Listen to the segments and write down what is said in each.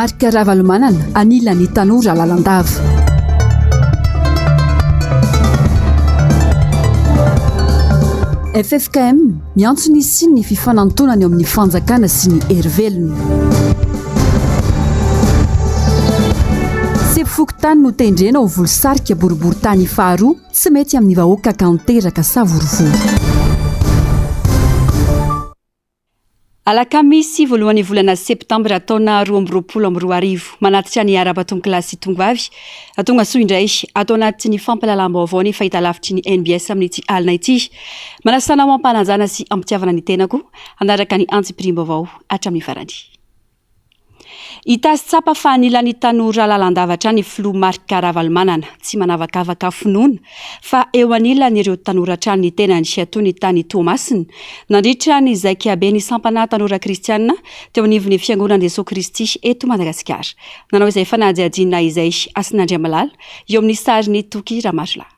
Marc Ravalomanana, anilan'ny tanora lalandava. Ffkm, miantso ny hisian'ny fifanantonana eo amin'ny fanjakana sy ny hery velona. Sefo fokontany notendrena ho volosarika boriborintany faharoa, tsy mety amin'ny vahoaka ka niteraka savorovoro. Alakamisy voalohan'ny volana septambra taona 2022. Manatitra ny arahaba tompokolahy sy tongovavy. Tonga soa indray ato anatin'ny fampahalalam-baovao ny fahitalavitry ny NBS amin'ity alina ity. Manasa anao am-panajana sy am-pitiavana ny tenako hanaraka ny antsipiriam-baovao hatramin'ny farany. Hita sy tsapa fa anilan'ny tanora lalandava hatrany ny filoha Marc Ravalomanana. Tsy manavakavaka finoana fa eo anilan'ireo tanora hatrany ny tenany toy ny tany Toamasina nandritra ny zaikaben'ny sampana tanora kristiana teo anivon'ny Fiangonan'i Jesoa Kristy eto Madagasikara. Nanao izay fanadihadiana izay Hasina Andriamalala eo amin'ny sarin'i Toky Ramarolahy.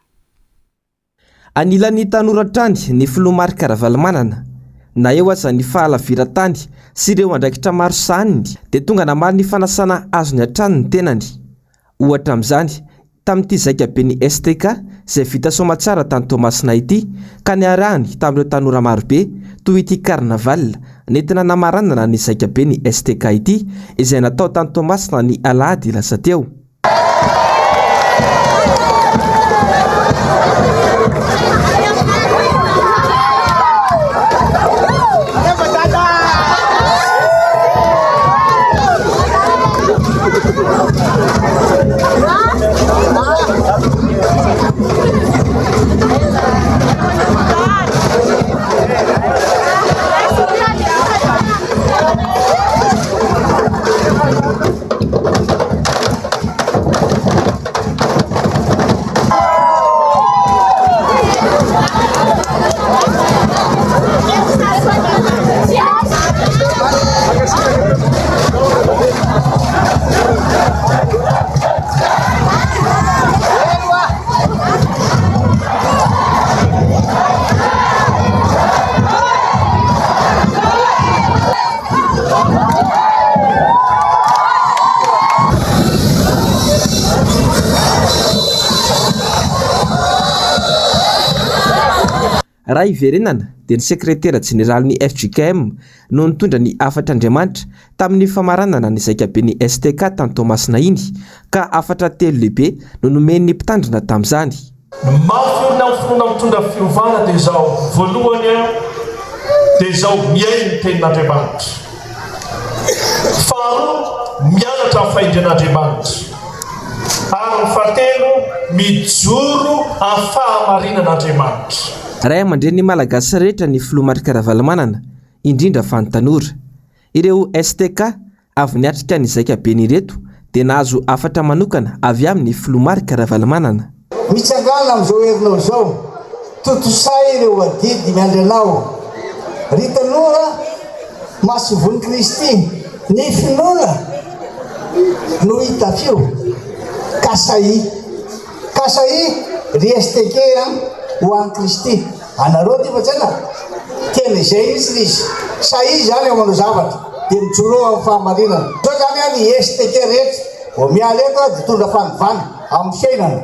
Anilan'ny tanora hatrany ny filoha Marc Ravalomanana. Na eo aza ny fahalaviran-tany sy ireo andraikitra maro sahaniny dia tonga namaly ny fanasana azony hatrany ny tenany. Ohatra amin'izany, tamin'ity zaikaben'ny STK izay vita soamatsara tany Toamasina ity ka niarahany tamin'ireo tanora marobe toy ity carnaval nentina namaranana ny zaikaben'ny STK ity izay natao tany Toamasina ny alahady lasa teo. Raha hiverenana dia ny sekretera jeneralin'ny fjkm no nitondra ny hafatr'Andriamanitra tamin'ny famaranana ny zaikaben'ny STK tany Toamasina iny ka hafatra telo lehibe no nomen'ny mpitandrina tamin'izany. Ny mafy orina amin'ny finoana mitondra fiovana dia izao, voalohany dia izao, mihaino ny tenin'Andriamanitra. Faharoa, mianatra ny fahendren'Andriamanitra. Ary ny fahatelo, mijoro amin'ny fahamarinan'Andriamanitra. Ray aman-drenin'ny Malagasy rehetra ny Filoha Marc Ravalomanana, indrindra fa ny tanora. Ireo STK Avy niatrika ny zaikabeny ireto dia nahazo hafatra manokana avy amin'ny filoha Marc Ravalomanana. Mitsangàna amin'izao herinao izao, tontosay ireo adidy miandry anao. Ry tanora masovon'i Kristy, ny finoana no itafio, ka sahia. Ka sahia ry STK a, ho an'i Kristy. Anareo aty fa tsy haina? Tena izay mihitsy ilay izy. Sahia izany ao manao zavatra, dia mijoroa amin'ny fahamarinana. Izao izany an, ny STK rehetra, vao miala eto dia hitondra fanovana amin'ny fiainana.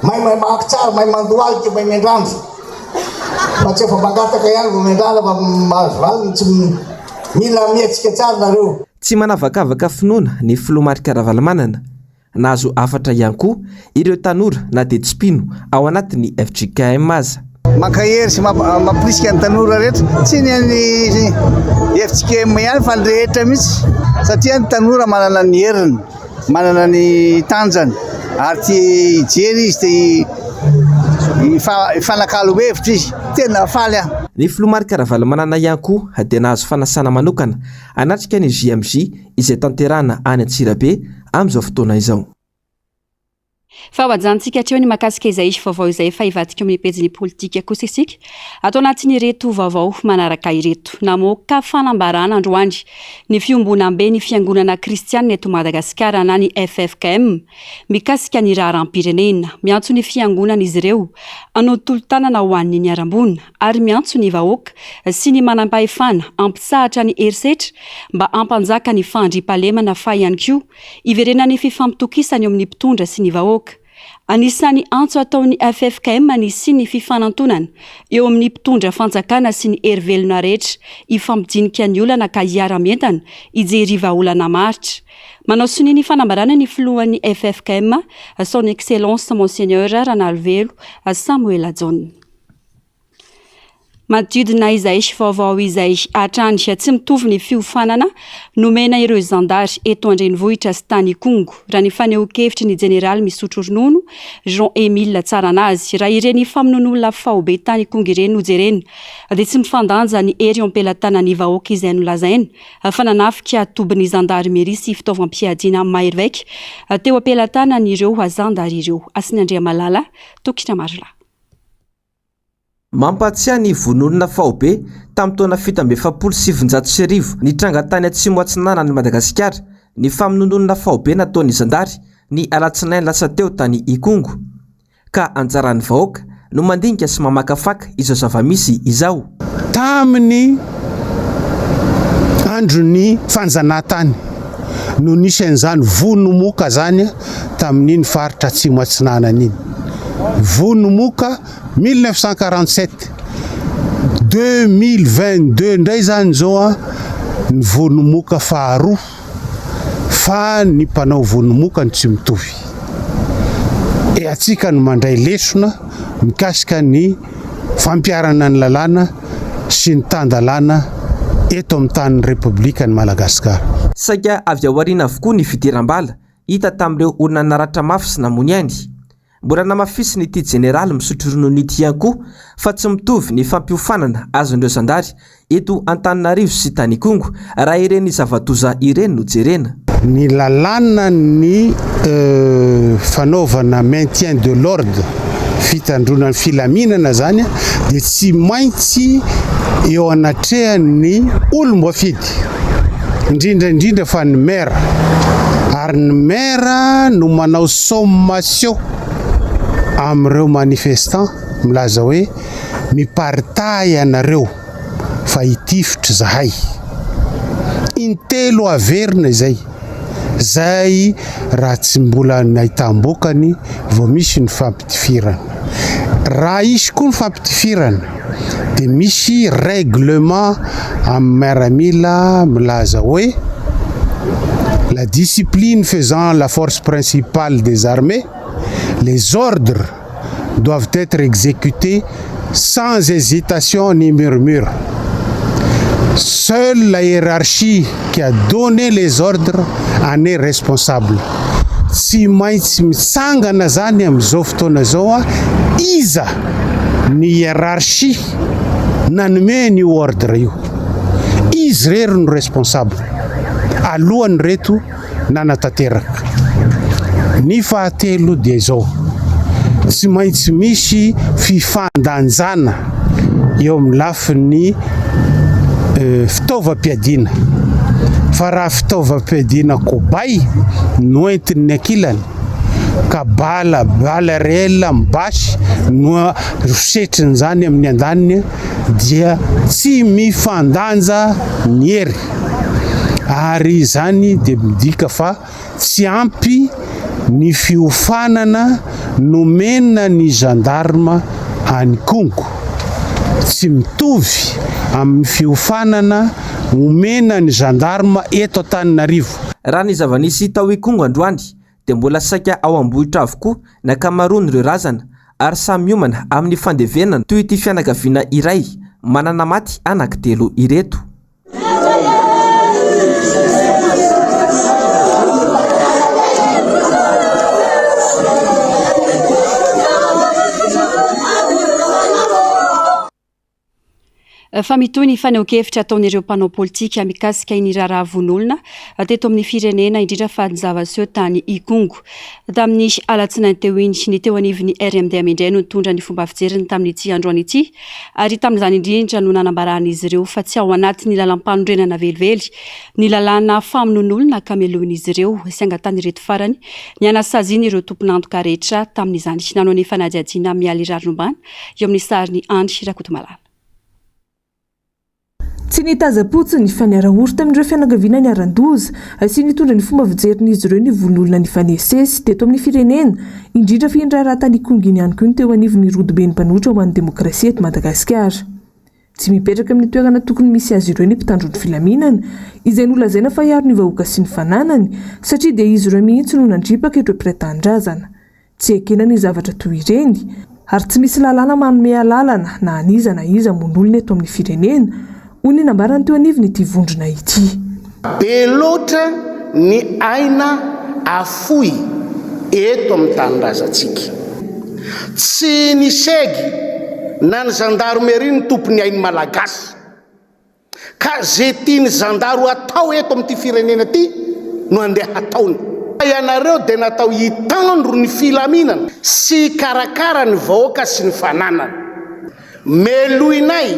Mahay mamaky tsara, mahay mandohalika, mahay miandrandra. Fa tsy efa mangataka ihany vao miandrandra fa mahazo valiny, tsy mila mihetsika tsara nareo. Tsy manavakavaka finoana ny filoha Marc Ravalomanana. Nahazo hafatra ihany koa ireo tanora na dia tsy mpino ao anatin'ny fjkm aza. Mankahery sy mampirisika ny tanora rehetra, tsy ny an'ny fjkm ihany fa ny rehetra mihitsy satria ny tanora manana ny heriny, manana ny tanjany ary te hijery izy, te hifanakalo hevitra izy. Tena faly aho. Ny filoha Marc Ravalomanana ihany koa dia nahazo fanasana manokana hanatrika ny JMJ izay tanterahana any Antsirabe amin'izao fotoana izao. Fa ho ajanontsika hatreo ny mahakasika izay vaovao izay fa hivadika eo amin'ny pejin'ny politika kosa isika ato anatin'ireto vaovao manaraka ireto. Namoaka fanambarana androany ny fiombonambe ny fiangonana kristianina eto Madagasikara na ny ffkm mikasika ny raharaham-pirenena. Miantso ny fiangonana izy ireo hanao tolo-tanana ho an'ny niharam-boina ary miantso ny vahoaka sy ny manampahefana hampitsahatra ny herisetra mba hampanjaka ny fahandriampahalemana fa ihany koa Hiverenan'ny fifampitokisana eo amin'ny mpitondra sy ny vahoaka. Anisan'ny antso ataon'ny ffkm ny hisian'ny fifanantonana eo amin'ny mpitondra fanjakana sy ny hery velona rehetra hifampidinika ny olana ka hiara-mientana hijery vahaolana maharitra. Manao sonia ny fanambarana ny filohan'ny ffkm, Son Excellence Monseigneur Ranarivelo Samoela Jaona. Manodidina izay vaovao izay hatrany, tsy mitovy ny fiofanana nomena ireo zandary eto an-drenivohitra sy tany Ikongo, raha ny fanehoan-kevitry ny jeneraly misotro ronono, Jean Emile Tsaranazy. Raha ireny famonoan'olona faobe tany Ikongo ireny no jerena dia tsy mifandanja ny hery eo am-pelatanan'ny vahoaka izay nolazaina fa nanafika tobin'ny zandarimeria sy fitaovam-piadiana mahery vaika teo am-pelatanan'ireo zandary ireo. Hasina Andriamalala, Toky Ramarolahy. Mampahatsiahy ny vono-olona faobe tamin'ny taona 1947 nitranga tany atsimo atsinanan'i Madagasikara ny famonoan'olona faobe nataon'ny zandary ny alatsinainy lasa teo tany Ikongo. Ka anjaran'ny vahoaka no mandinika sy mamakafaka izao zava-misy izao. Tamin'ny andron'ny fanjanahantany no nisy an'izany vono moka izany tamin'iny faritra atsimo atsinanana iny. Vono moka 1947, 2022 indray izany izao an, ny vono moka faharoa fa ny mpanao vono moka no tsy mitovy. E antsika no mandray lesona mikasika ny fampiharana ny lalàna sy ny tan-dalàna eto amin'ny tanin'ny Repoblikan'i Madagasikara. Saika avy ao aoriana avokoa ny fidiram-bala hita tamin'ireo olona naratra mafy sy namoy ny ainy. Mbola namafisin'ity jeneraly misotro ronono ity ihany koa fa tsy mitovy ny fampiofanana azon'ireo zandary eto Antananarivo sy tany Ikongo raha ireny zava-doza ireny no jerena. Ny lalàna ny fanaovana maintien de l'ordre, fitandroana ny filaminana zany dia tsy maintsy eo anatrehan'ny olom-boafidy, indrindra indrindra fa ny maire, ary ny maire no manao sommation amin'ireo manifestants milaza hoe miparitaha ianareo fa hitifitra izahay. Intelo averina izay, izay raha tsy mbola nahitam-bokany vao misy ny fampitifirana. Raha hisy koa ny fampitifirana dia misy règlement amin'ny miaramila milaza hoe la discipline faisant la force principale des armées, les ordres doivent être exécutés sans hésitation ni murmure. Seule la hiérarchie qui a donné les ordres en est responsable. Tsy maintsy mitsangana zany amin'izao fotoana izao a, iza ny hiérarchie nanome an'io ordre io? Izy irery no responsable alohan'ireto nanatanteraka. Ny fahatelo dia izao, tsy maintsy misy fifandanjana eo amin'ny lafiny fitaovam-piadiana, fa raha fitaovam-piadiana kobay no entin'ny ankilany ka bala, bala réel amin'ny basy no setrin'izany amin'ny andaniny dia tsy mifandanja ny hery. Ary izany dia midika fa tsy ampy ny fiofanana nomena ny gendarme any Ikongo. Tsy mitovy amin'ny fiofanana omena ny gendarme eto Antananarivo. Raha ny zava-nisy tao Ikongo androany dia mbola saika ao Ambohitra avokoa ny ankamaroan'ireo razana ary samy miomana amin'ny fandevenana toy ity fianakaviana iray manana maty anankitelo ireto. Fa mitohy ny fanehoan-kevitra ataon'ireo mpanao politika mikasika iny raharaha vono olona teto amin'ny firenena, indrindra fa ny zava-niseho tany Ikongo. Tamin'ny alatsinainy teo iny, ny teo anivon'ny RMDM indray no nitondra ny fomba fijeriny tamin'ity androany ity, ary tamin'izany indrindra no nanambaran'izy ireo fa tsy ao anatin'ny lalàmpanorenana velively ny lalàna famonoan'olona ka melohin'izy ireo sy angatahan'ireto farany ny hanasaziana ireo tompon'antoka rehetra tamin'izany. Nanao ny fanadihadiana Mialy Rarinombana eo amin'ny sarin'i Andry Rakotomalala. Tsy nitazam-potsiny fa niara-ory tamin'ireo fianakaviana niharan-doza sy nitondra ny fomba fijerin'izy ireo ny vono-olona nifanesisesy teto amin'ny firenena, indrindra fa iny raharaha tany Ikongo iny ihany koa ny teo anivon'ny rodoben'ny mpanohitra ho an'ny demokrasia eto Madagasikara. Tsy mipetraka amin'ny toerana tokony misy azy ireo ny mpitandro ny filaminana, izay nolazaina fa hiaro ny vahoaka sy ny fananany, satria dia izy ireo mihitsy no nandripaka ireo mpiray tanindrazana. Tsy ekena ny zavatra toy ireny, ary tsy misy lalàna manome alalana na an'iza na iza hamono olona eto amin'ny firenena, hoy ny nambarany teo anivon'ity vondrona ity. Be loatra ny aina afoy eto amin'ny tanindrazantsika. Tsy ny segy na ny zandarmeria no tompon'ny ain'ny Malagasy. Ka ze tiany zandary ho atao eto amin'ity firenena ity no andeha hataony. Ianareo dia natao hitandro ny filaminana sy hikarakara ny vahoaka sy ny fananany. Melohinay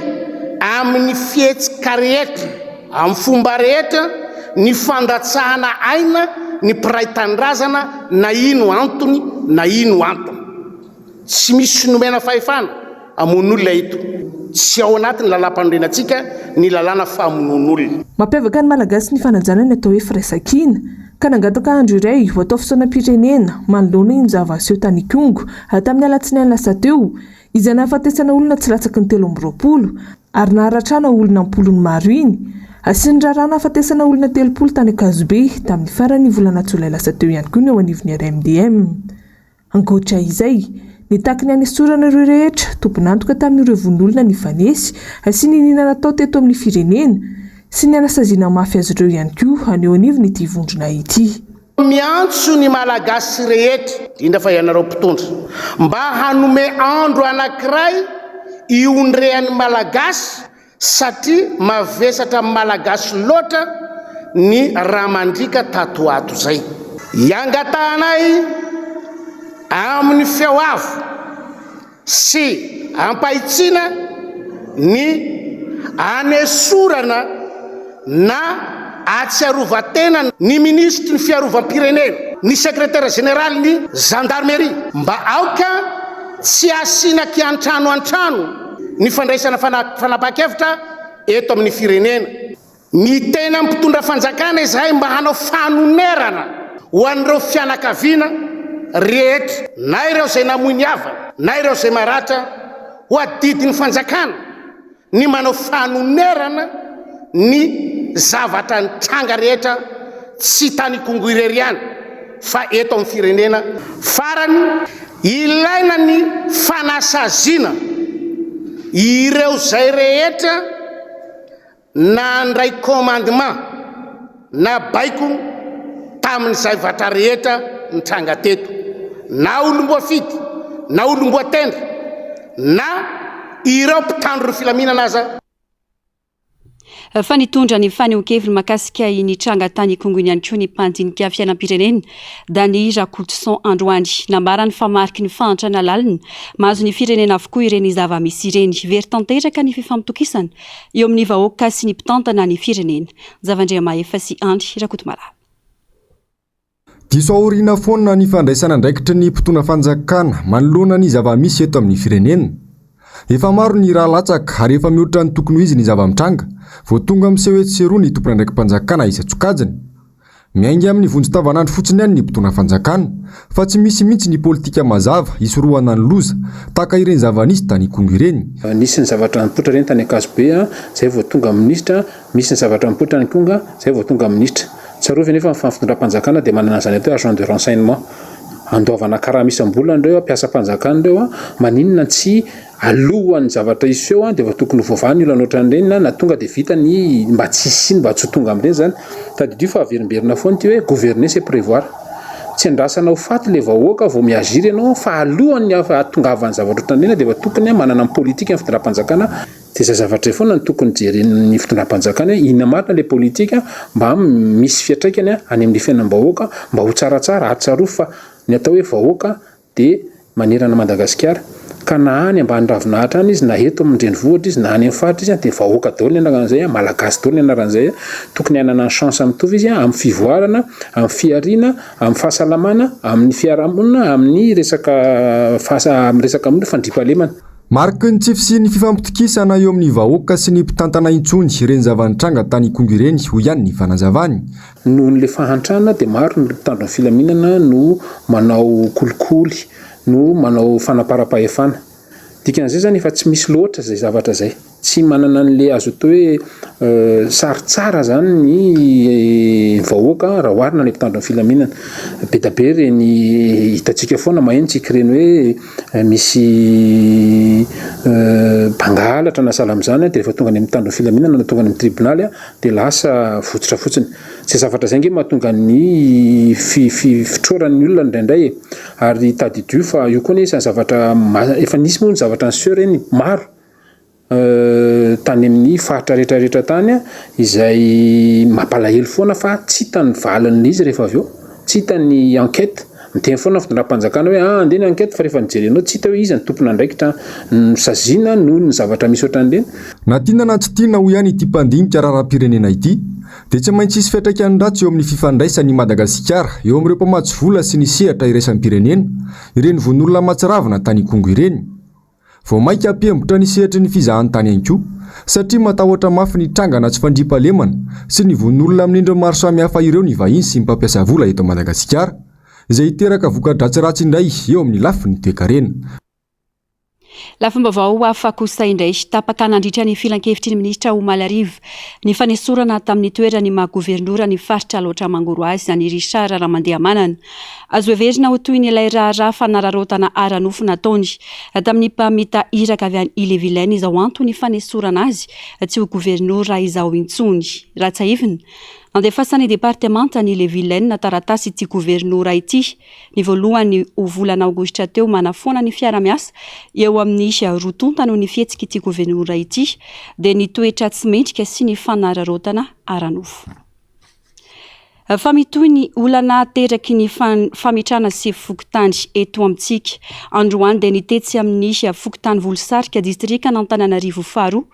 amin'ny fihetsika rehetra, amin'ny fomba rehetra ny fandatsahana aina ny mpiray tanindrazana na ino antony na ino antony. Tsy misy nomena fahefana hamono olona eto. Tsy ao anatin'ny lalàmpanorenantsika ny lalàna famonoan'olona. Mampiavaka ny Malagasy ny fanajana ny atao hoe firaisankina, ka nangataka andro iray ho atao fisaonam-pirenena manoloana iny zava-niseho tany Ikongo tamin'ny alatsinainy lasa teo, izay nahafatesana olona tsy latsaky ny 23 ary naharatrana olona am-polony maro iny, sy ny raharaha nahafatesana olona 30 tany Ankazobe tamin'ny faran'ny volana jolay lasa teo ihany koa ny eo anivon'ny RMDM. Ankoatra izay, nitaky ny hanesorana ireo rehetra tompon'antoka tamin'ireo vono-olona nifanesy sy niniana natao teto amin'ny firenena sy ny hanasaziana mafy azy ireo ihany koa any eo anivon'ity vondrona ity. Miantso ny Malagasy rehetra, indrindra fa ianareo mpitondra, mba hanome andro anankiray iondrehan'ny Malagasy Satria mavesatra amin'ny Malagasy loatra ny rà mandriaka tato ho ato izay. Iangatahanay amin'ny feo avo sy ampahitsiana ny anesorana na ahatsiarovan-tena ny minisitry ny fiarovam-pirenena, ny sekretera jeneralin'ny zandarmeria mba aoka tsy hasiana kiantrano an-trano ny fandraisana fanapahan-kevitra eto amin'ny firenena. Miteny amin'ny mpitondra fanjakana izahay mba hanao fanonerana ho an'ireo fianakaviana rehetra, na ireo izay namoy ny havany, na ireo izay maratra, ho adidin'ny fanjakana ny manao fanonerana ny zavatra nitranga rehetra tsy tany Ikongo irery ihany fa eto amin'ny firenena. Farany, ilaina ny fanasaziana ireo izay rehetra nandray commandement na baiko tamin'ny zavatra rehetra nitranga teto, na olom-boafidy na olom-boatendry na ireo mpitandro ny filaminana aza. Fa nitondra ny fanehoan-keviny mahakasika iny tranga tany Ikongo iny ihany koa ny mpandinika fiainam-pirenena, Dany Rakotoson androany. Nambarany fa mariky ny fahantrana lalina mahazo ny firenena avokoa ireny zava-misy ireny. Very tanteraka ny fifampitokisana eo amin'ny vahoaka sy ny mpitantana ny firenena. Javandriamahefa sy Andry Rakotomalala. Diso aoriana foana ny fandraisana andraikitry ny mpitondra fanjakana manoloana ny zava-misy eto amin'ny firenena. Efa maro ny ra latsaka ary efa mihoatra ny tokony ho izy ny zava-mitranga vao tonga miseho etsy sy eroa ny tompon'andraiki-panjakana isan-tsokajiny. Miainga amin'ny vonjy tavanandro fotsiny ihany ny mpitondra fanjakana fa tsy misy mihitsy ny politika mazava hisorohana ny loza tahaka ireny zava-nisy tany Ikongo ireny. Nisy ny zavatra nipoitra ireny tany Ankazobe, zay vao tonga minisitra, misy ny zavatra mipoitra any Ikonga, zay vao tonga minisitra. Tsarovy anefa fa ny fitondram-panjakana dia manana an'izany atao hoe agent de renseignement. Andoavana karama isam-bolana ireo, mpiasam-panjakana ireo, maninona tsy Alohan'ny zavatra hiseho dia efa tokony ho voavaha ny olana ohatran'ireny na tonga dia vita ny mba tsy hisiany mba tsy ho tonga amin'ireny izany. Tadidio fa averimberina foana ity hoe gouverner c'est prévoir. Tsy andrasana ho faty ilay vahoaka vao mi-agir ianao fa alohan'ny hahatongavan'ny zavatra ohatran'ireny dia efa tokony manana ny politika ny fitondram-panjakana. Dia izay zavatra izay foana no tokony jeren'ny fitondram-panjakana hoe inona marina ilay politika mba misy fiantraikany any amin'ny fiainam-bahoaka mba ho tsaratsara ary tsarovy fa ny atao hoe vahoaka dia manerana Madagasikara ka na any ambany ravinahitra any izy na eto amin'ny renivohitra izy na any amin'ny faritra izy dia vahoaka daholo ny anaran'izay, malagasy daholo ny anaran'izay, tokony hanana ny chance mitovy izy amin'ny fivoarana, amin'ny fihariana, amin'ny fahasalamana, amin'ny fiarahamonina, amin'ny resaka fahasa- amin'ny resaka fandriampahalemana. Mariky ny tsy fisian'ny fifampitokisana eo amin'ny vahoaka sy ny mpitantana intsony ireny zava-nitranga tany Ikongo ireny, hoy ihany ny fanazavany. Noho ny le fahantrana dia maro ny mpitandro ny filaminana no manao kolikoly, no manao fanaparam-pahefana. Dikan'izay zany efa tsy misy loatra izay zavatra izay. Tsy manana an'le azo atao hoe sary tsara zany ny vahoaka raha oharina le mpitandro ny filaminana. Be dia be ireny hitantsika foana maheno tsika ireny hoe misy mpangalatra na sahala amin'izany dia rehefa tonga any amin'ny mpitandro ny filaminana na tonga any amin'ny tribonaly dia lasa votsotra fotsiny. Izay zavatra izay ange mahatonga ny fitroaran'ny olona indraindray e. Ary tadidio fa io koa anie isan'ny zavatra efa nisy moa ny zavatra niseho ireny maro tany amin'ny faritra rehetra rehetra tany izay mampalahelo foana fa tsy hita ny valin'ilay izy rehefa avy eo. Tsy hita ny enquête, miteny foana ny fitondram-panjakana hoe ah andeha ny enquête fa rehefa nojerenao tsy hita hoe iza no tompon'andraikitra nosaziana noho ny zavatra misy ohatran'ireny. Na tiana na tsy tiana hoy ihany ity mpandinika raharaham-pirenena ity dia tsy maintsy hisy fiantraikany ratsy eo amin'ny fifandraisan'i Madagasikara eo amin'ireo mpamatsy vola sy ny sehatra iraisam-pirenena ireny vonoolona mahatsiravina tany Ikongo ireny. Vao mainka hampiembotra ny sehatry ny fizahantany ihany koa, satria matahotra mafy ny trangana tsy fandriampahalemana sy ny vono olona amin'ny endriny maro samihafa ireo ny vahiny sy ny mpampiasa vola eto Madagasikara, izay hiteraka voka-dratsy ratsy indray eo amin'ny lafiny toekarena. Lafim-baovao hafa kosa indray, tapaka nandritra ny filankevitry ny minisitra omaly hariva ny fanesorana tamin'ny toeran'ny maha governora ny faritra Alaotra Mangoro azy an'i Richard Ramandehamanana. Azo heverina ho toy ny ilay raharaha fanararaotana ara-nofo nataony tamin'ny mpamita iraka avy any Ille-et-Vilaine izao antony fanesorana azy tsy ho governora izao intsony. Raha tsiahivina, nandefasan'ny departemantan'i Ille-et-Vilaine taratasy ity governora ity ny voalohan'ny ho volana aogositra teo manafoana ny fiara-miasa eo amin'ny roa tonta noho ny fihetsik'ity governora ity dia ny toetra tsy mendrika sy ny fanararaotana ara-nofo. Fa mitohy ny olana ateraky ny fametrahana sefo fokontany eto amintsika. Androany dia ny tetsy amin'ny fokontany Volosarika, distrikan'Antananarivo faharoa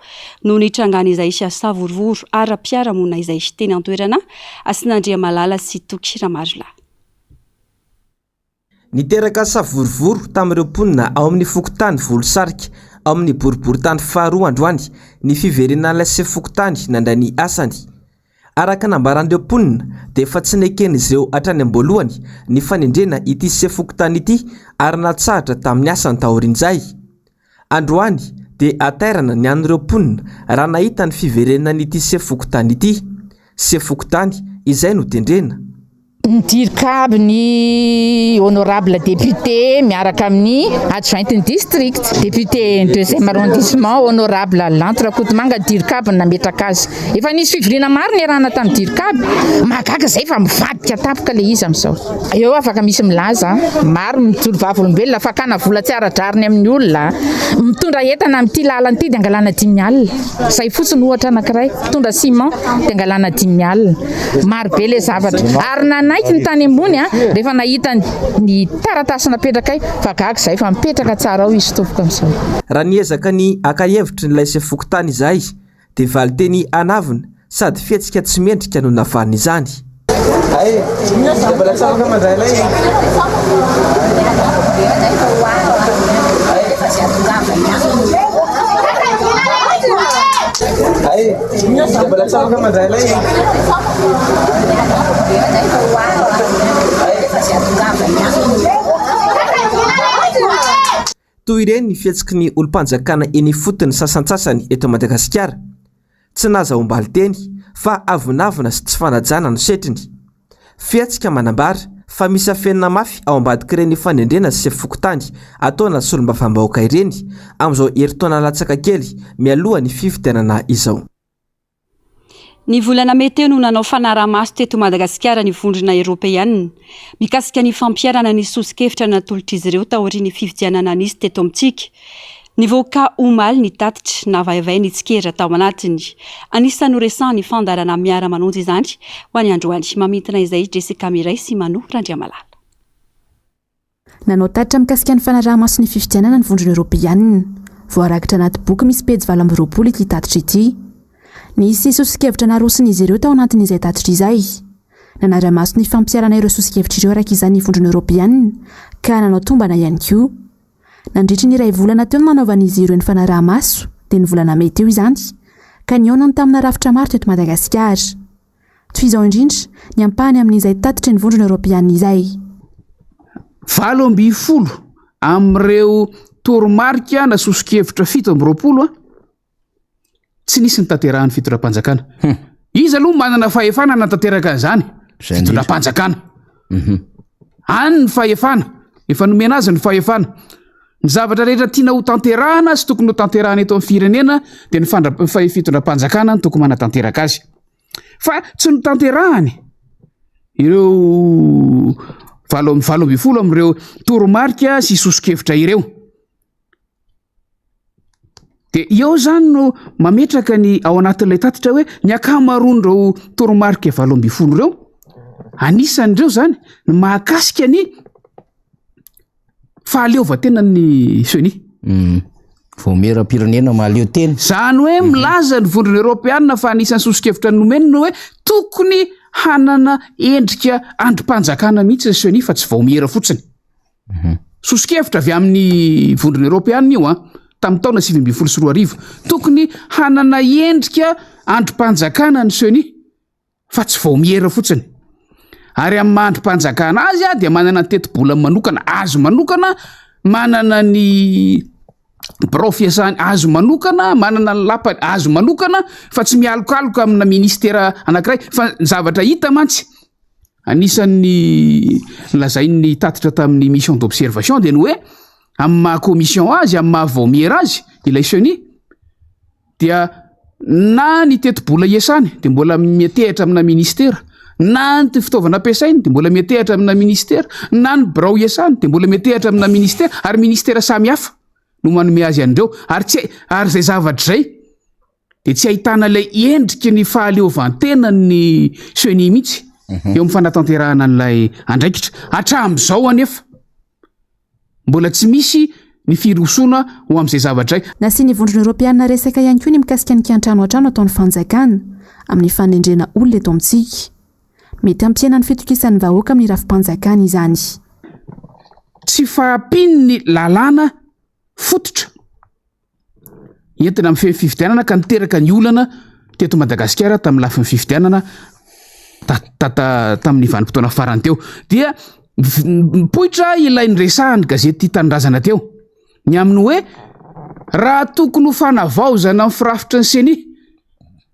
no nitrangan'izay savorovoro ara-piarahamonina izay. Teny an-toerana, Hasinandriamalala sy Toky Ramarolahy. Niteraka savorovoro tamin'ireo mponina ao amin'ny fokontany Volosarika ao amin'ny boriborintany faharoa androany ny fiverenan'ilay sefo fokontany nandray ny asany. Araka nambaran'ireo mponina dia efa tsy neken'izy ireo hatrany am-boalohany ny fanendrena ity sefo fokontany ity ary natsahatra tamin'ny asany taorian'izay. Androany dia hatairana ny an'ireo mponina raha nahita ny fiverenan'ity sefo fokontany ity. Sefo fokontany izay notendrena. Ny dircab ny honorable député miaraka amin'ny adjointe ny district, député deuxième arrondissement honorable Lanto Rakotomanga dircab no nametraka azy. Efa nisy fivoriana maro niarahana tamin'ny dircab, mahagaga izay fa mivadika tampoka ilay izy amin'izao. Eo afaka misy milaza, maro mijoro vavolombelona, fakana vola tsy ara-drariny amin'ny olona, mitondra entana amin'ity lalana ity dia angalana dimy alina, izay fotsiny ohatra anankiray, mitondra ciment dia angalana dimy alina. Maro be ilay zavatra. Ary nanaiky ny tany ambony rehefa nahita ny taratasy napetrakay fa gaga izahay fa mipetraka tsara ao izy tompoko amin'izao. Raha niezaka ny haka hevitry ny ilay sefo fokontany izahay dia valinteny anavona sady fihetsika tsy mendrika no navaliny izany. Toy ireny ny fihetsiky ny olom-panjakana eny ifotony sasantsasany eto Madagasikara. Tsy nahazahoam-balinteny fa avonavona sy tsy fanajana no setriny. Fihetsika manambara fa misy afenina mafy ao ambadik'ireny fanendrena sefo fokontany ataona solombavambahoaka ireny amin'izao herintaona latsaka kely mialoha ny fifidianana izao. Ny volana mey teo no nanao fanaraha-maso teto Madagasikara ny Vondrona Eoropeanina mikasika ny fampiharana ny soso-kevitra natolotr'izy ireo taorian'ny fifidianana nisy teto amintsika. Nivoaka omaly ny tatitra navaivay ny tsikera tao anatiny. Anisan'ny noresahan'ny fandaharana Miara-manonja izany ho an'ny androany. Mamintina izay Jessica Miray sy Mano Randriamalala. Nanao tatitra mikasika ny fanaraha-maso ny fifidianana ny Vondrona Eoropeanina. Voarakitra anaty boky misy pejy 28 ity tatitra ity. Nisy soso-kevitra naroson'izy ireo tao anatin'izay tatitra izay. Nanara-maso ny fampiharana ireo soso-kevitra ireo araka izany ny Vondrona Eoropeanina ka nanao tombana ihany koa. Nandritry ny iray volana teo no nanaovan'izy ireo ny fanaraha-maso, dia ny volana mey teo izany, ka nihaonany tamina rafitra maro teto Madagasikara. Toy izao indrindra ny ampahany amin'izay tatitry ny Vondrona Eoropeana izay. 18 amin'ireo toromarika na soso-kevitra 27 tsy nisy notanterahan'ny fitondram-panjakana. Iza aloha manana fahefana hanatanteraka an'izany? Fitondram-panjakana. Any ny fahefana, efa nomena azy ny fahefana. Ny zavatra rehetra tiana ho tanterahana sy tokony ho tanterahana eto amin'ny firenena dia ny fandra- fitondram-panjakana no tokony manatanteraka azy. Fa tsy notanterahany ireo valo amby 18 amin'ireo toromarika sy soso-kevitra ireo. Dia eo izany no mametraka ny ao anatin'ilay tatitra hoe ny ankamaroan'ireo toromarika 18 ireo, anisan'ireo izany ny mahakasika ny fahaleovantenan'ny CENI. Mm. Vaomieram-pirenena mahaleo tena. Izany hoe mhm. milaza ny vondrona eoropeanina fa anisan'ny soso-kevitra nomeny ny hoe tokony hanana endrika andrim-panjakana mihitsy ny CENI fa tsy vaomiera fotsiny. Mhm. Soso-kevitra avy amin'ny vondrona eoropeanina io an, tamin'ny taona 2019. Tokony hanana endrika andrim-panjakana ny CENI. fa tsy vaomiera fotsiny. Ary amin'ny maha andrim-panjakana azy dia manana ny tetibolany manokana azy manokana, manana ny birao fiasany azy manokana, manana ny lapany azy manokana fa tsy mialokaloka amina ministera anankiray. Fa ny zavatra hita mantsy, anisan'ny nolazain'ny tatitra tamin'ny mission d'observation dia ny hoe amin'ny maha commission azy, amin'ny maha vaomiera azy ilay CENI dia na ny tetibola iasany dia mbola miantehitra amina ministera, na ny fitaovana ampiasainy dia mbola miantehitra amina ministera, na ny birao iasany dia mbola miantehitra amina ministera, ary ministera samy hafa no manome azy an'ireo, ary tsy ary izay zavatra izay dia tsy ahitana ilay endriky ny fahaleovantenan'ny CENI mihitsy eo amin'ny fanatanterahana an'ilay andraikitra. Hatramin'izao anefa Mbola tsy misy ny firosoana ho amin'izay zavatra izay. Nasian'ny Vondrona Eoropeana resaka ihany koa ny mikasika ny kiantrano an-trano ataon'ny fanjakana amin'ny fanendrena olona eto amintsika. Mety hampihena ny fitokisan'ny vahoaka amin'ny rafi-panjakana izany. Tsy fahampian'ny lalàna fototra. entina mifehy fifidianana ka niteraka ny olana teto Madagasikara tamin'ny lafiny fifidianana tamin'ny vanim-potoana farany teo dia mipoitra ilay niresahan'ny gazety Tanindrazana teo ny amin'ny hoe raha tokony ho fanavaozana ny firafitry ny CENI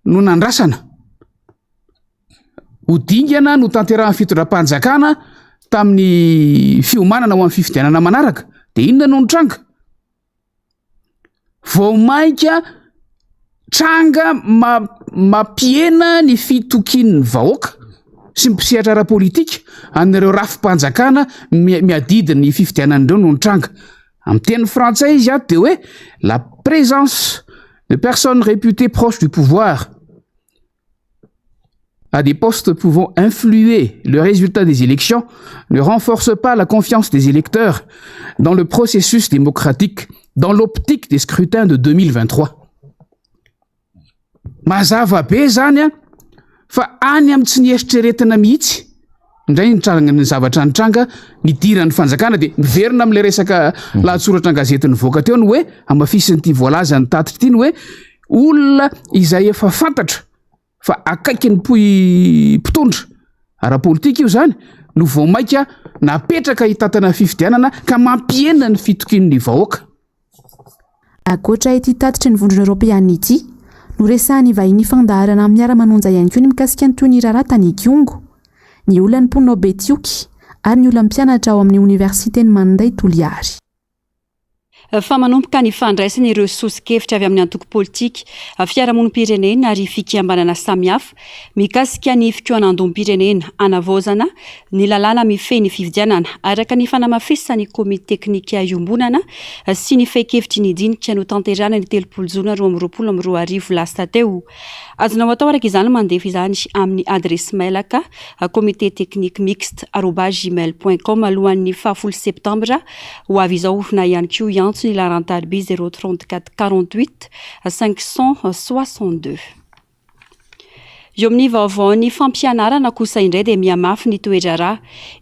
no nandrasana ho dingana notanterahan'ny fitondram-panjakana tamin'ny fiomanana ho amin'ny fifidianana manaraka dia inona no nitranga? Vao mainka tranga mampihena ny fitokian'ny vahoaka sy ny mpisehatra ara-politika an'ireo rafi-panjakana miadidy ny fifidianana ireo no nitranga. Amin'ny teny frantsay izy ato dia hoe la présence de personnes réputées proches du pouvoir à des postes pouvant influer le résultat des élections ne renforce pas la confiance des électeurs dans le processus démocratique dans l'optique des scrutins de 2023. Mazava be zany an, fa any amin'ny tsy nieritreretina mihitsy indray ny tranga ny zavatra nitranga nidiran'ny fanjakana dia miverina amin'ilay resaka lahatsoratra an-gazety nivoaka teo ny hoe hamafisin'ity voalazan'ny tatitra ity ny hoe olona izay efa fantatra fa akaiky ny mpitondra ara-politika io zany no vao mainka napetraka hitantana fifidianana ka mampihena ny fitokian'ny vahoaka. Ankoatra ity tatitry ny Vondrona Eoropeanina ity, noresahan'ny vahiny fandaharana Miara-manonja ihany koa ny mikasika ny tohin'ny raharaha tany Ikongo, ny olan'ny mponina ao Betioky ary ny olan'ny mpianatra ao amin'ny Oniversiten'i Maninday Toliary. Fa manomboka ny fandraisana ireo soso-kevitra avy amin'ny antoko politika, fiarahamonim-pirenena ary fikambanana samihafa mikasika ny fikaonandoham-pirenena hanavaozana ny lalàna mifehy ny fifidianana, araka ny fanamafisan'ny komity teknika iombonana sy ny fehi-kevitry ny dinika notanterahina ny 30 jona 2022 lasa teo. Azonao atao araka izany mandefa izany amin'ny adiresy mailaka comité technique mixte arobase gmail point com alohan'ny fahafolo septambra ho avy izao na ihany koa hiantso ny laharan-tariby 034 48 562. Eo amin'ny vaovaon'ny fampianarana kosa indray dia mihamafy ny toe-draharaha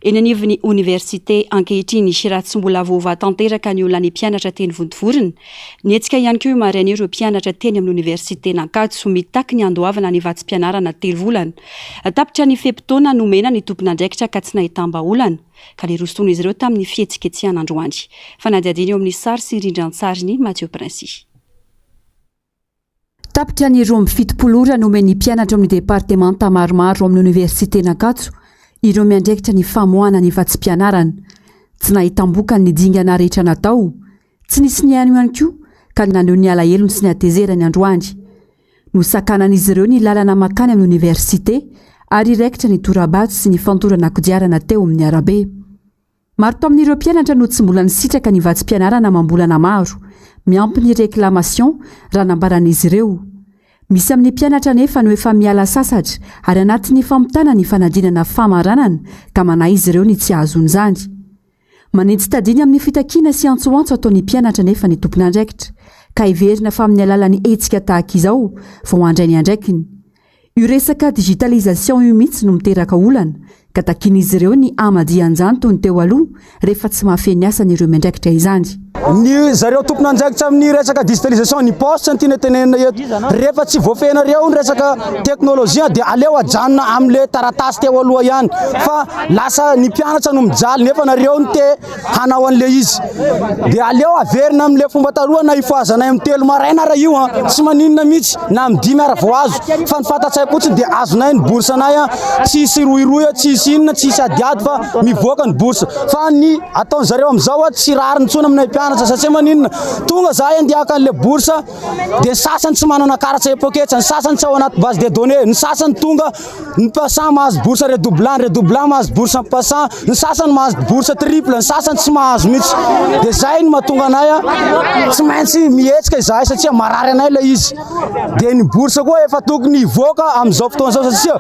eny anivon'ny oniversite ankehitriny raha tsy mbola voavaha tanteraka ny olan'ny mpianatra teny Vontovorona. Nihetsika ihany koa io maraina io ireo mpianatra teny amin'ny oniversiten'Ankatso mitaky ny handoavana ny vatsim-pianarana telo volana. Tapitra ny fe-potoana nomena ny tompon'andraikitra ka tsy nahitam-bahaolana ka nirosoan'izy ireo tamin'ny fihetsiketsehana androany. Fanadihadiana eo amin'ny sary sy rindran-tsarin'i Mathieu Princi. Tapitra ny 72 ora nomen'ny mpianatra ao amin'ny departemanta maromaro ao amin'ny oniversiten'Ankatso ireo miandraikitra ny famoahana ny vatsim-pianarana. Tsy nahitam-bokany ny dingana rehetra natao. Tsy nisy nihaino ihany koa ka naneho ny alahelony sy ny hatezerany androany. Nosakanan'izy ireo ny lalana mankany amin'ny oniversite ary raikitra ny tora-bato sy ny fantorana kodiarana teo amin'ny arabe. Maro tamin'ireo mpianatra no tsy mbola nisitraka ny vatsim-pianarana amam-bolana maro, miampy ny réclamation, raha nambaran'izy ireo. Misy amin'ny mpianatra anefa no efa miala sasatra ary anatin'ny famitana ny fanadinana famaranana ka manahy izy ireo ny tsy hahazoany izany. Manentsi-tadiny amin'ny fitakiana sy antsoantso ataon'ny mpianatra anefa ny tompon'andraikitra, ka heverina fa amin'ny alalan'ny hetsika tahaka izao vao handray ny andraikiny. Io resaka digitalisation io mihitsy no miteraka olana, ka takian'izy ireo ny hamadihan-jany toy ny teo aloha rehefa tsy mahafehy ny asany ireo miandraikitra izany. Ny zareo tompon'andraikitra amin'ny resaka digitalisation ny poste no tiana tenenina eto. Rehefa tsy voafehinareo ny resaka teknolojia dia aleo ajanona amin'le taratasy teo aloha ihany fa lasa ny mpianatra no mijaly nefa nareo no te hanao an'le izy. Dia aleo averina amin'le fomba taloha na hifohazanay amin'ny telo maraina ara io an, tsy maninona mihitsy na amin'ny dimy ara vao azo fa ny fantatray fotsiny dia azonay ny bourse anay an, tsisy rohirohy, tsisy inona, tsisy adiady fa mivoaka ny bourse fa ny Ataon zareo amizao a tsy rariny intsony aminay mpianatra satria maninona tonga zahay andeha haka an'le bourse de ny sasany tsy manana karatra epoketra ny sasany tsy ao anaty base de données ny sasany tonga ny passant mahazo bourse redoublant ny redoublant mahazo bourse ny passant ny sasany mahazo bourse triple ny sasany tsy mahazo mihitsy de zay no mahatonga anay a tsy maintsy mihetsika izahay satria marary anay le izy de ny bourse koa efa tokony hivoaka amizao fotoana zao satria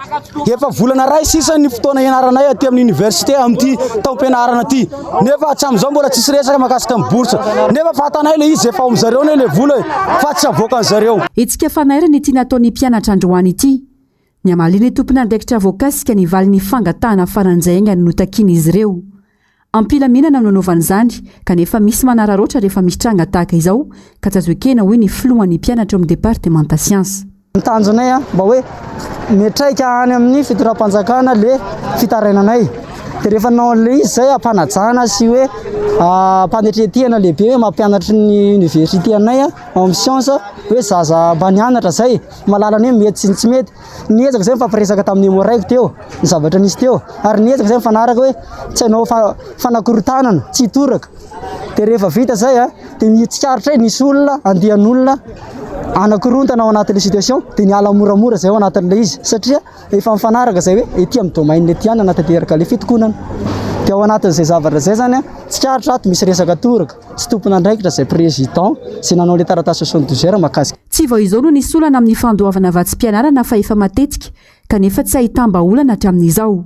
Efa volana iray sisa ny fotoana hianaranay aty amin'ny université amin'ity taom-pianarana ity. Nefa hatramin'izao mbola tsisy resaka mahakasika ny bourse. Nefa fantanay ilay izy efa ao amin'zareo anie ilay vola e, fa tsy avoakan'zareo. Hetsika fanairana ity nataon'ny mpianatra androany ity. Ny hamalian'ny tompon'andraikitra voakasika ny valin'ny fangatahana faran'izay haingana notakian'izy ireo. Am-pilaminana no anaovana izany, kanefa misy manararaotra rehefa misy tranga tahaka izao ka tsy azo ekena, hoy ny filohan'ny mpianatra ao amin'ny departemanta siansa. Ny tanjonay mba hoe miantraika any amin'ny fitondram-panjakana le fitarainanay. Dia rehefa nanao an'ilay izy izay am-panajana sy hoe am-panetren-tena lehibe hoe mampianatry ny université anay ao amin'ny siansa hoe zaza mba nianatra izay, mahalala ny hoe mety sy ny tsy mety. Niezaka izay nifampiresaka tamin'ny Emmo-Reg teo, ny zavatra nisy teo, ary niezaka izay nifanaraka hoe tsy hanao fanakorontanana, tsy hitoraka. Dia rehefa vita izay, dia ny tsikaritray nisy olona, andian'olona hanakorontana ao anatin'ilay situation, dia niala moramora izay ao anatin'ilay izy, satria efa nifanaraka izay hoe ety amin'ny domaine ety ihany hanatanteraka ilay fitokonana. Dia ao anatin'izay zavatra izay izany, tsikaritra ato misy resaka toraka. Tsy tompon'andraikitra izay président izay nanao ilay taratasy 72 heures mahakasika. Tsy vao izao no nisy olana amin'ny fandoavana vatsim-pianarana fa efa matetika kanefa tsy ahitam-bahaolana hatramin'izao.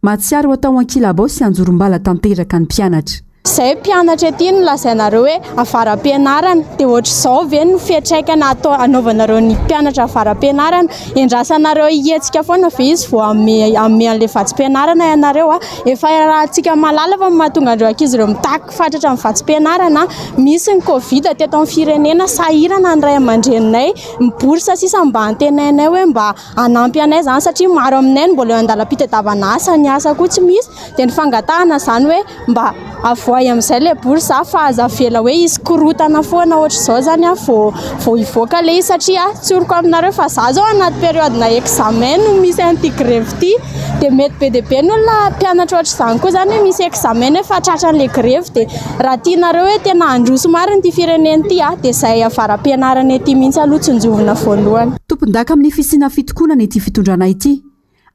Mahatsiaro ho atao ankilabao sy anjorom-bala tanteraka ny mpianatra. Izay mpianatra ety no lazainareo hoe avara-pianarana dia ohatr'izao ve no fiantraikana atao anaovanareo ny mpianatra avara-pianarana? Endrasanareo hihetsika foana ve izy vao hanome hanome an'ilay vatsim-pianarana ianareo a? Efa iarahantsika mahalala fa ny mahatonga an'ireo ankizy ireo mitaky fatratra ny vatsim-pianarana, misy ny covid teto amin'ny firenena, sahirana ny ray aman-dreninay, ny bourse sisa mba antenainay hoe mba hanampy anay izany satria maro aminay no mbola eo an-dalam-pitadiavana asa, ny asa koa tsy misy, dia ny fangatahana izany hoe mba avoahy. Avoahy amin'izay ilay bourse fa aza avela hoe hisy korontana foana ohatr'izao izany vao vao hivoaka ilay izy satria tsoriko aminareo fa za zao anaty période na examen no misy an'ity grevy ity dia mety be dia be ny olona mpianatra ohatr'izany koa izany hoe misy examen nefa tratran'ilay grevy dia raha tianareo hoe tena handroso marina ity firenena ity dia izay avara-pianarana ety mihitsy aloha tsinjovina voalohany. Tompon-daka amin'ny fisiana fitokonana ity fitondrana ity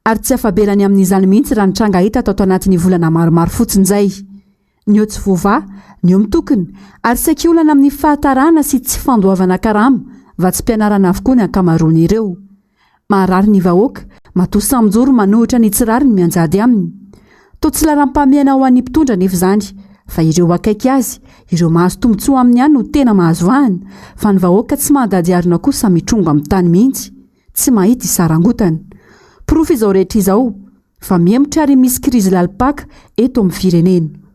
ary tsy afa-bela ny amin'izany mihitsy raha ny tranga hita tato anatin'ny volana maromaro fotsiny izay. Ny eo tsy voavaha, ny eo mitokona, ary saiky olana amin'ny fahatarana sy tsy fandoavana karama, vatsim-pianarana avokoa ny ankamaroan'ireo. Maharary ny vahoaka, matoa samy mijoro manohitra ny tsy rariny mianjady aminy. Toa tsy lalam-pahamehana ho an'ny mpitondra anefa izany, fa ireo akaiky azy, ireo mahazo tombontsoa aminy ihany no tena mahazo vahana, fa ny vahoaka tsy mahadady harona kosa mitrongo amin'ny tany mihitsy. tsy mahita isarangotana. Porofo izao rehetra izao fa mihemotra ary misy krizy lalim-paka eto amin'ny firenena.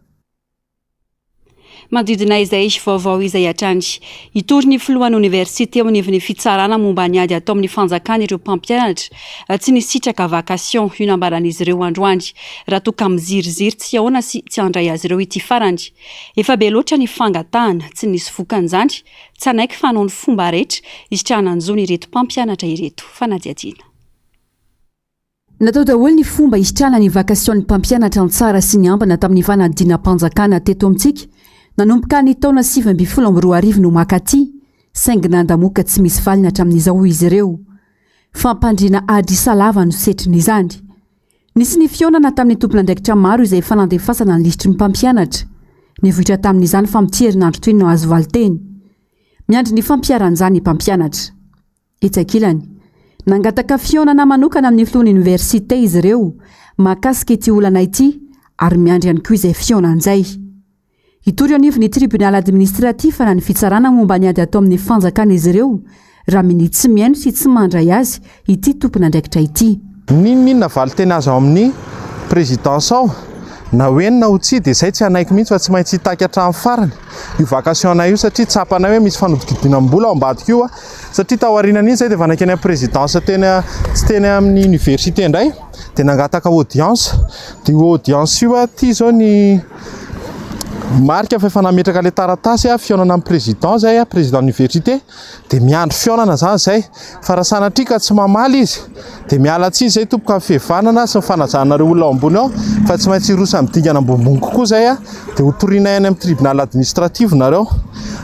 Manodidina izay vaovao izay hatrany. Hitory ny filohan'ny oniversite eo anivon'ny fitsarana momba ny ady atao amin'ny fanjakana ireo mpampianatra tsy nisitraka vacation. Io nambaran'izy ireo androany. Raha toa ka miziriziry tsy hihaona sy tsy handray azy ireo ity farany. Efa be loatra ny fangatahana, tsy nisy vokany izany. Tsy hanaiky fa hanao ny fomba rehetra hisitrahana ny zony ireto mpampianatra ireto. Fanadihadiana. Natao daholo ny fomba hisitrahana ny vakasion'ny mpampianatra an-tsara sy ny ambina tamin'ny fanadinam-panjakana teto amintsika nanomboka ny taona 2019 no makaty, saingy nandamoka tsy misy valiny hatramin'izao hoy izy ireo. Fampandriana adrisa lava no setrin'izany. Nisy ny fihaonana tamin'ny tompon'andraikitra maro izay efa nandefasana ny lisitry ny mpampianatra. Nivoitra tamin'izany fa amin'ity herinandro ity no azo valin-teny. Miandry ny fampiharana izany ny mpampianatra. Etsy ankilany, nangataka fihaonana manokana amin'ny filohan'ny oniversite izy ireo mahakasika ity olana ity ary miandry ihany koa izay fihaonana izay. Hitory eo anivon'ny tribunal administratif na ny fitsarana momba ny ady atao amin'ny fanjakana izy ireo raha minia tsy mihaino sy tsy mandray azy ity tompon'andraikitra ity. N'inon'inona valinteny azo ao amin'ny présidence ao, na ho eny na ho tsia dia izay tsy hanaiky mihitsy fa tsy maintsy hitaky hatramin'ny farany io vacation-nay io satria tsapanay hoe misy fanodinkodinam-bola ao ambadika io satria taorianan'iny izay dia efa nankeny amin'ny présidence teny tsy teny amin'ny université indray dia nangataka audience dia io audience io aty izao ny Marika fa efa nametraka ilay taratasy fihaonana amin'ny président zay, président université, dia miandry fihaonana zany zay. Fa raha sanatria ka tsy mamaly izy, dia miala tsiny zay tompoko amin'ny fihevanana sy ny fanajana ireo olona ao ambony ao, fa tsy maintsy hiroso amin'ny dingana ambonimbony kokoa zay, dia ho torianay any amin'ny tribunal administratif nareo.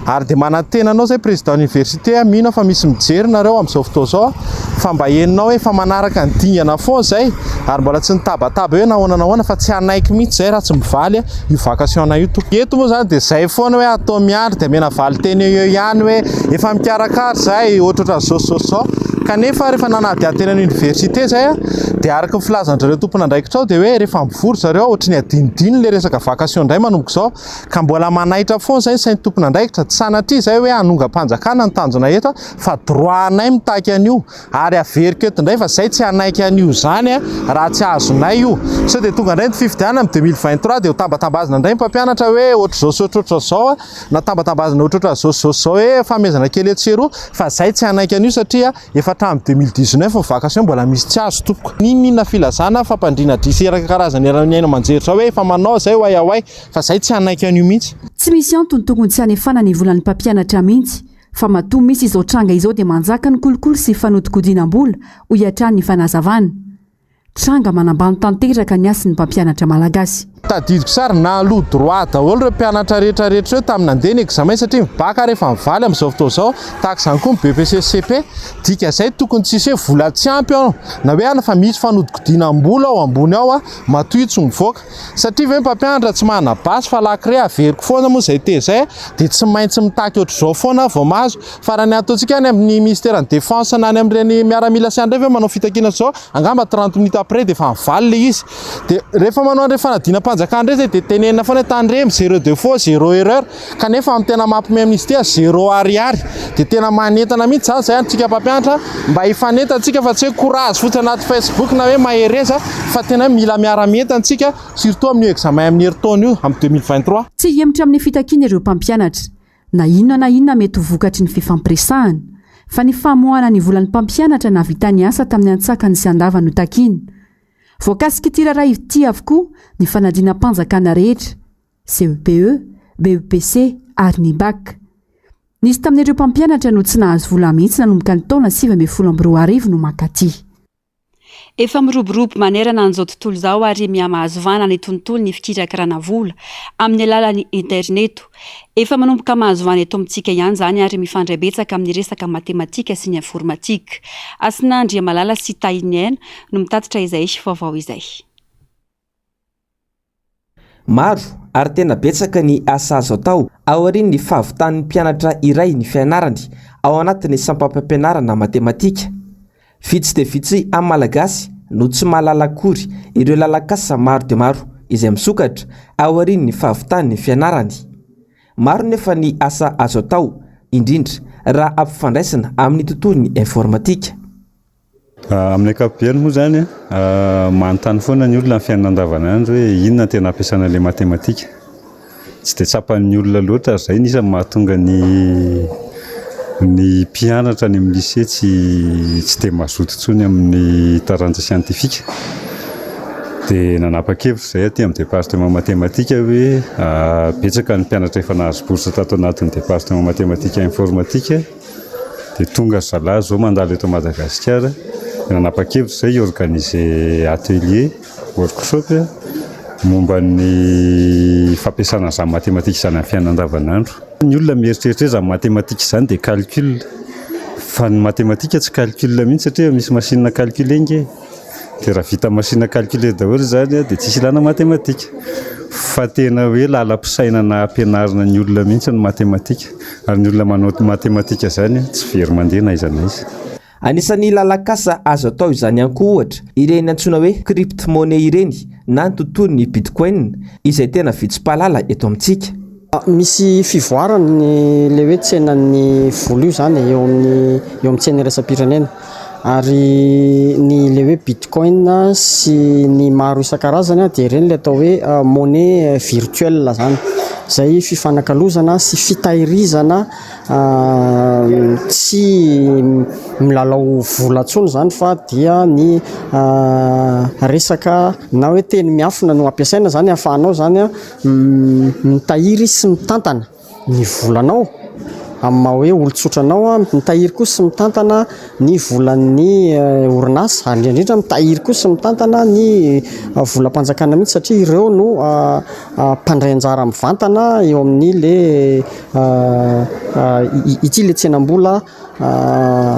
Ary dia manantena anao zay président université, mino aho fa misy mijery nareo amin'izao fotoana izao, fa mba henonao hoe efa manaraka ny dingana foana zay, ary mbola tsy nitabataba hoe nahoana nahoana fa tsy hanaiky mihitsy zay raha tsy mivaly io vacation-nay io tompoko. Eto moa zany dia zay foana hoe atao miandry dia omena valin-teny eo eo ihany hoe efa mikarakara zay ohatrohatran'izao sy izao sy izao, kanefa rehefa nanadihady teny amin'ny université zay dia araka ny filazan-dry zareo tompon'andraikitra ao dia hoe rehefa mivory zareo ohatry ny adinodino ilay resaka vacation indray manomboka izao ka mbola manaitra foana izay ny sain'ny tompon'andraikitra, tsy sanatria izay hoe hanongam-panjakana ny tanjona eto fa droit anay mitaky an'io Ary averiko eto indray fa zay tsy hanaiky an'io zany raha tsy azonay io. Sao dia tonga indray ny fifidianana amin'ny 2023 dia ho tambatambazina indray ny mpampianatra hoe ohatr'izao sy ohatrohatran'izao na tambatambazina ohatrohatran'izao sy izao sy izao hoe fanomezana kely etsy sy eroa fa zay tsy hanaiky an'io satria efa hatramin'ny 2019 ny vacation mbola misy tsy azo tompoko. N'inon'inona filazana fampandriana adrisa iraka karazany eran'ny haino aman-jery zao hoe efa manao zay oay aoay fa zay tsy hanaiky an'io mihitsy. Tsy misy antony tokony tsy hanefana ny volan'ny mpampianatra mihitsy Fa matoa misy izao tranga izao dia manjaka ny kolikoly sy fanodikodinam-bola, hoy hatrany ny fanazavana. Tranga manambany tanteraka ny hasin'ny mpampianatra malagasy. Tadidiko tsara, nahaloa droit daholo ireo mpianatra rehetra rehetra ireo tamin'ny nandeha ny examen satria ny bac ary efa mivaly amin'izao fotoana izao, tahaka izany koa ny BEPC sy CP, dika izay tokony tsy hisy hoe vola tsy ampy ao na hoe any fa misy fanodikodinam-bola ao ambony ao matoa io tsy mivoaka. Satria ve mpampianatra tsy manana basy fa lakre averiko foana moa izay teny izay dia tsy maintsy mitaky ohatr'izao foana vao mahazo. Fa raha ny ataontsika any amin'ny ministeran'ny défense na any amin'ireny miaramila sy any ireny ve manao fitakiana ohatr'izao angamba 30 minutes après dia efa mivaly ilay izy. Dia rehefa manao an'ireny fanadinam-panjakana ireny izay dia tenenina foana hoe tandremo zéro défaut zéro erreur kanefa amin'ny tena mampime amin'izy ity zéro ariary. Dia tena manentana mihitsy izany izay antsika mpampianatra mba hifanentana tsika fa tsy hoe courage fotsiny anaty facebook na hoe mahereza fa tena hoe mila miara-mientana tsika surtout amin'io examen amin'ny herintaona io amin'ny 2023. Tsy hihemotra amin'ny fitakiana ireo mpampianatra, na inona na inona mety ho vokatry ny fifampiresahana, fa ny famoahana ny volan'ny mpampianatra nahavita ny asa tamin'ny antsakany sy andavany no takiana. Voakasik'ity raharaha ity avokoa ny fanadinam-panjakana rehetra. CEPE, BEPC ary ny Bac. Nisy tamin'ireo mpampianatra no tsy nahazo vola mihitsy nanomboka ny taona 2019 no mankaty. Efa miroborobo manerana an'izao tontolo izao ary mihamahazo vahana ny tontolon'ny fikirakirana vola amin'ny alalan'ny interneto. Efa manomboka mahazo vahana eto amintsika ihany izany ary mifandray betsaka amin'ny resaka matematika sy ny informatika. Hasina Andriamalala sy Tahiniaina no mitatitra izay vaovao izay. Maro ary tena betsaka ny asa azo atao aorian'ny fahavitan'ny mpianatra iray ny fianarany ao anatin'ny sampam-pampianarana matematika. Vitsy dia vitsy amin'ny Malagasy no tsy mahalala akory ireo lalan-kasa maro dia maro izay misokatra aorian'ny fahavitan'ny fianarany. Maro nefa ny asa azo atao, indrindra raha ampifandraisina amin'ny tontolon'ny informatika. Amin'ny ankapobeny moa izany, manontany foana ny olona amin'ny fiainana andavanandro hoe inona no tena ampiasana ilay matematika. Tsy dia tsapan'ny olona loatra ary izay anisany mahatonga ny ny mpianatra any amin'ny lycée tsy tsy dia mazoto intsony amin'ny taranja siantifika. Dia nanapa-kevitra izahay aty amin'ny département matematika hoe betsaka ny mpianatra efa nahazo bourse tato anatin'ny département matematika informatika. Dia tonga ry zalahy izao mandalo eto Madagasikara, dia nanapa-kevitra izay hi-organiser atelier, workshop momba ny fampiasana izany matematika izany amin'ny fiainana andavanandro. Ny olona mieritreritra hoe izany matematika izany dia calcul, fa ny matematika tsy calcul mihitsy satria efa misy machine à calculer ange e. Dia raha vita machine à calculer daholo izany dia tsisy ilana matematika. Fa tena hoe lalam-pisainana ampianarina ny olona mihitsy ny matematika. Ary ny olona manao matematika izany tsy very mandeha na aiza na aiza. Anisan'ny lalan-kasa azo atao izany ihany koa ohatra ireny antsoina hoe crypte-monnaie ireny na ny tontolon'ny bitcoin izay tena vitsy mpahalala eto amintsika. Misy fivoarany ilay hoe tsenan'ny vola io izany e, eo amin'ny eo amin'ny tsena iraisam-pirenena. Ary ny ilay hoe bitcoin sy ny maro isan-karazany dia ireny ilay atao hoe monnaie virtuelle izany. Izay fifanakalozana sy fitahirizana tsy milalao vola intsony izany fa dia ny resaka na hoe teny miafina no ampiasaina izany ahafahanao izany Mitahiry sy mitantana ny volanao amin'ny maha hoe olon-tsotra anao, mitahiry koa sy mitantana ny volan'ny orinasa ary indrindra indrindra mitahiry koa sy mitantana ny volam-panjakana mihitsy satria ireo no mpandray anjara mivantana eo amin'ny le ity le tsenam-bola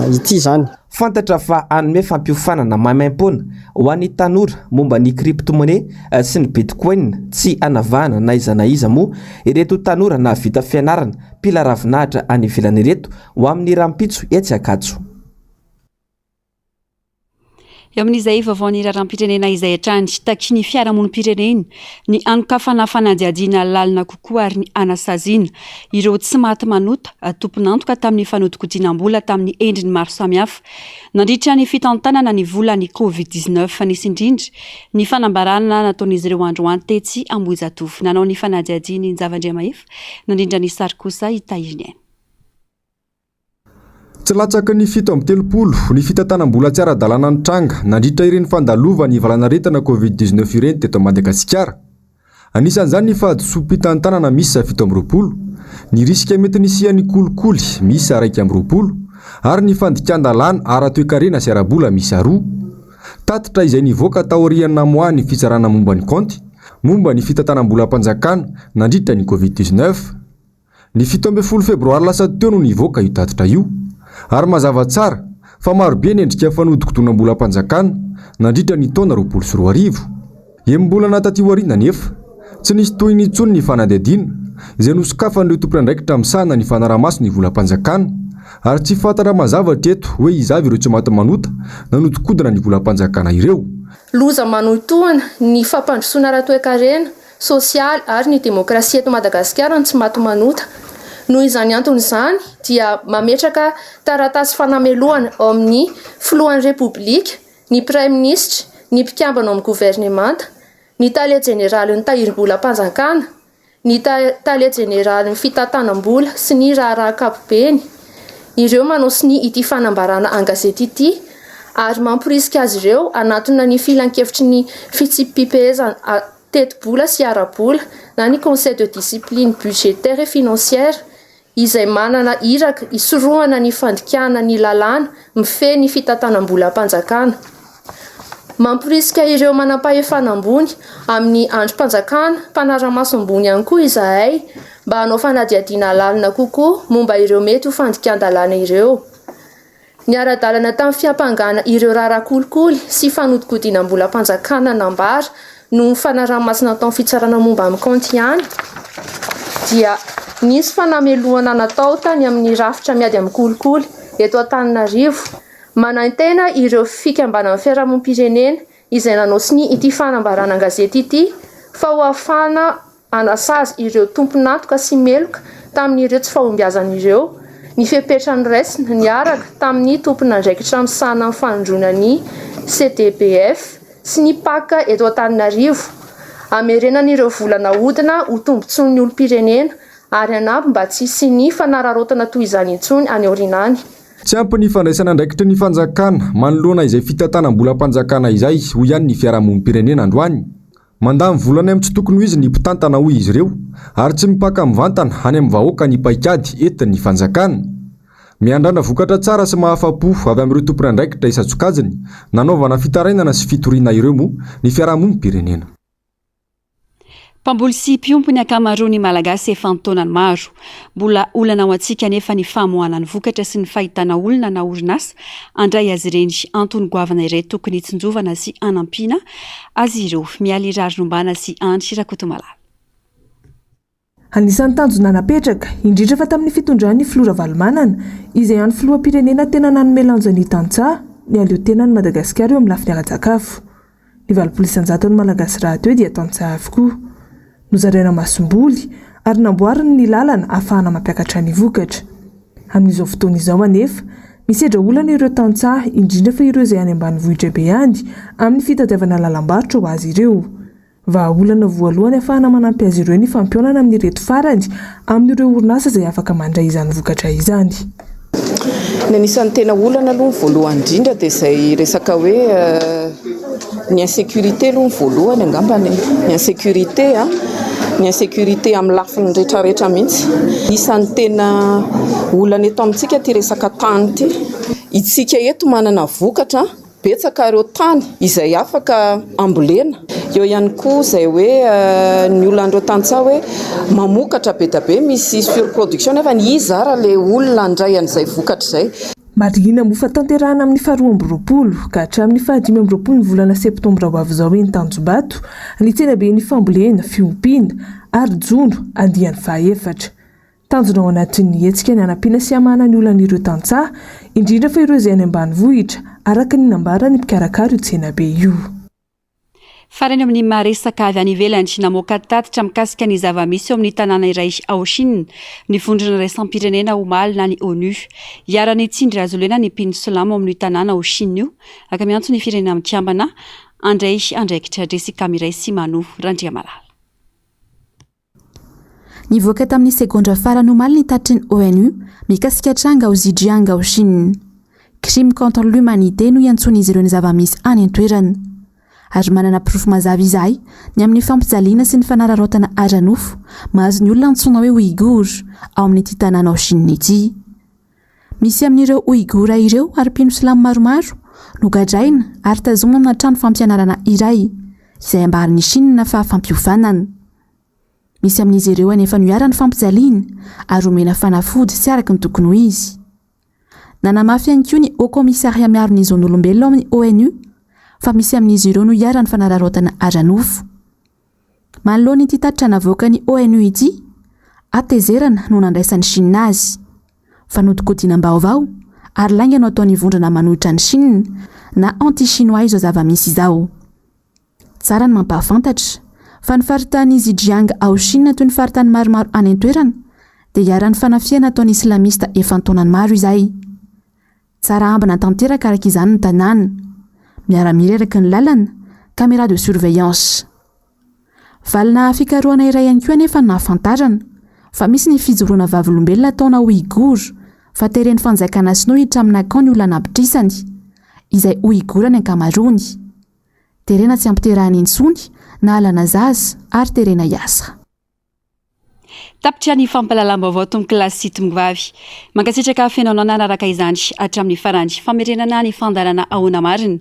ity izany. Fantatra fa hanome fampiofanana maimaimpoana ho an'ny tanora momba ny crypto-monnaie sy ny bitcoin tsy hanavahana na iza na iza moa ireto tanora nahavita fianarana mpila ravinahitra any ivelany ireto ho amin'ny rahampitso etsy Ankatso. Eo amin'izay vaovaon'ny raharaham-pirenena izay hatrany, takian'ny fiarahamonim-pirenena ny hanokafana fanadihadiana lalina kokoa ary ny hanasaziana ireo tsy maty manota tompon'antoka tamin'ny fanodikodinam-bola tamin'ny endriny maro samihafa nandritra ny fitantanana ny volan'ny Covid 19. Nisy indrindra ny fanambarana nataon'izy ireo androany tetsy Ambohijatovo. Nanao ny fanadihadiany i Njava Andriamahefa, nandrindra ny sary kosa i Tahiriniaina. Tsy latsaky ny 37 ny fitantanam-bola tsy ara-dalàna nitranga nandritra ireny fandalovan'ny valanaretina Covid 19 ireny teto Madagasikara. Anisan'izany ny fahadisoam-pitantanana miisa 27, ny risika mety nisian'ny kolikoly miisa 21 ary ny fandikan-dalàna ara-toekarena sy ara-bola miisa roa. Tatitra izay nivoaka taorian'ny namoahan'ny fitsarana momba ny kaonty momba ny fitantanam-bolam-panjakana nandritra ny Covid 19. Ny 17 febroary lasa teo no nivoaka io tatitra io, ary mazava tsara fa marobe ny endrika fanodikodinam-bolam-panjakana nandritra ny taona 2020. Enim-bolana taty aoriana anefa, tsy nisy tohiny intsony ny fanadihadiana izay nosokafan'ireo tompon'andraikitra misahana ny fanaraha-maso ny volam-panjakana, ary tsy fantatra mazava hatreto hoe iza avy ireo tsy maty manota nanodikodina ny volam-panjakana ireo. Loza manohintohina ny fampandrosoana ara-toekarena sosialy ary ny demokrasia eto Madagasikara no tsy maty manota. Noho izany antony izany dia mametraka taratasy fanamelohana ao amin'ny Filohan'ny Repoblika, ny Praiminisitra, ny mpikambana ao amin'ny governemanta, ny Tale Jeneralin'ny Tahirimbolam-panjakana, ny Tale Jeneralin'ny Fitantanam-bola sy ny Raharaha Ankapobeny, ireo manao sonia ity fanambarana an-gazety ity ary mamporisika azy ireo hanatona ny Filankevitry ny Fitsipi-pifehezana. tetibola sy ara-bola na ny Conseil de discipline budgétaire et financière izay manana iraka hisorohana ny fandikana ny lalàna mifehy ny fitantanam-bolam-panjakana. Mamporisika ireo manampahefana ambony amin'ny andrim-panjakana mpanara-maso ambony ihany koa izahay mba hanao fanadihadiana lalina kokoa momba ireo mety ho fandikan-dalàna ireo. Niara-dalana tamin'ny fiampangana ireo raharaha kolikoly sy fanodikodinam-bolam-panjakana nambara noho ny fanaraha-maso nataon'ny fitsarana momba ny kaonty ihany dia nisy fanamelohana natao tany amin'ny rafitra miady amin'ny kolikoly eto Antananarivo. Manantena ireo fikambanan'ny fiarahamonim-pirenena izay nanao sonia ity fanambarana an-gazety ity fa ho ahafahana hanasazy ireo tompon'antoka sy meloka tamin'ireo tsy fahombiazana ireo ny fepetra noraisina niaraka tamin'ny tompon'andraikitra misahana ny fanondroana ny CDBF sy ny Pac eto Antananarivo hamerenana ireo vola nahodina ho tombontsoan'ny olom-pirenena ary hanampy mba tsy hisian'ny fanararaotana toy izany intsony any aoriana any. Tsy ampy ny fandraisana andraikitry ny fanjakana manoloana izay fitantanam-bolam-panjakana izay, hoy ihany ny fiarahamonim-pirenena androany. Mandany vola any amin'ny tsy tokony ho izy ny mpitantana hoy izy ireo ary tsy mipaka mivantana any amin'ny vahoaka ny paikady entin'ny fanjakana. Miandrandra vokatra tsara sy mahafa-po avy amin'ireo tompon'andraikitra isan-tsokajiny nanaovana fitarainana sy fitoriana ireo moa ny fiarahamonim-pirenena. Mpamboly sy mpiompy ny ankamaroan'ny Malagasy efa an-taonany maro. Mbola olana ho antsika anefa ny famoahana ny vokatra sy ny fahitana olona na orinasa handray azy ireny. Antony goavana iray tokony hitsinjovana sy hanampiana azy ireo. Mialy Raharinombana sy Andry Rakotomalala. Anisan'ny tanjona napetraka, indrindra fa tamin'ny fitondran'ny filoha Ravalomanana, izay hany filoham-pirenena tena nanome lanja ny tantsaha, ny hahaleo-tenan'i Madagasikara eo amin'ny lafiny ara-tsakafo. Ny 80 isan-jaton'ny Malagasy rahateo dia tantsaha avokoa. Nozaraina masomboly ary namboariny ny lalana ahafahana mampiakatra ny vokatra. Amin'izao fotoana izao anefa, misedra olana ireo tantsaha, indrindra fa ireo izay any ambanivohitra be any, amin'ny fitadiavana lalam-barotra ho azy ireo. Vahaolana voalohany ahafahana manampy azy ireo ny fampihaonana amin'ireto farany amin'ireo orinasa izay afaka mandray izany vokatra izany. Ny anisan'ny tena olana aloha ny voalohany indrindra dia izay resaka hoe ny insécurité aloha ny voalohany angambany e. Ny insécurité a, ny insécurité amin'ny lafiny rehetrarehetra mihitsy. Isan'ny tena olana eto amintsika ity resaka tany ity. Itsika eto manana vokatra Betsaka ireo tany izay afaka ambolena. Eo ihany koa izay hoe ny olan'ireo tantsaha hoe mamokatra be dia be, misy surproduction nefa iza ary ilay olona handray an'izay vokatra izay. Marihina moa fa tanterahina amin'ny faha 22 ka hatramin'ny faha 25 ny volana septambra ho avy izao eny Tanjombato ny tsenaben'ny fambolena, fiompiana ary jono andiany fahaefatra. Tanjona ao anatin'ny hetsika ny hanampiana sy hamahana ny olan'ireo tantsaha, indrindra fa ireo izay any ambanivohitra, araka ny nambaran'ny mpikarakara io tsenabe io. Farany amin'ny maha resaka avy any ivelany, namoaka tatitra mikasika ny zava-misy eo amin'ny tanàna iray ao Chine ny vondrona iraisam-pirenena omaly na ny ONU. Iharan'ny tsindry hazo lena ny mpino silamo ao amin'io tanàna ao Chine io, ka miantso ny Firenena Mikambana handray andraikitra. Jessica Miray sy Manu Randriamalala. Nivoaka tamin'ny segondra farany omaly ny tatitry ny ONU mikasika tranga ao Zhejiang ao Chine. Crime contre l'humanité no iantsoan'izy ireo ny zava-misy any an-toerana. Ary manana porofo mazava izahay ny amin'ny fampijaliana sy ny fanararaotana ara-nofo mahazo ny olona antsoina hoe Ouïghour ao amin'ity tanàna ao Chine ity. Misy amin'ireo Ouïghour ireo ary mpino silamo maromaro no gadraina ary tazomina amina trano fampianarana iray izay ambaran'i Chine fa fampiofanana. Misy amin'izy ireo anefa no iharan'ny fampijaliana ary omena fanafody tsy araka ny tokony ho izy. Nanamafy ihany koa ny Haut Commissariat miaro ny zon'olombelona ao amin'ny ONU fa misy amin'izy ireo no iharan'ny fanararaotana ara-nofo. Manoloana ity tatitra navoakan'ny ONU ity, hatezerana no nandraisan'i Chine azy. Fanodikodinam-baovao ary lainga no ataon'ny vondrona manohitra an'i Chine na anti-chinois izao zava-misy izao. Tsara ny mampahafantatra fa ny faritany Zhejiang ao Shina toy ny faritany maromaro any an-toerana dia iharan'ny fanafihana ataon'ny Islamista efa an-taonany maro izay. Tsara ambina tanteraka araka izany ny tanàna. Miara-mira eraky ny lalana, caméra de surveillance. Valina fikarohana iray ihany koa anefa no nahafantarana fa misy ny fijoroana vavolombelona ataona Ouïghour fa teren'ny fanjakana sinoa hiditra amina camp ny olona an'apitrisany, izay Ouïghour ny ankamaroany. Terena tsy ampiterahana intsony Nahalana zaza ary terena hiasa. Tapitra ny fampahalalam-baovao tompokolahy sy tompovavy. Mankasitraka feno anao nanaraka izany hatramin'ny farany. Famerenana ny fandaharana Ahoana Marina?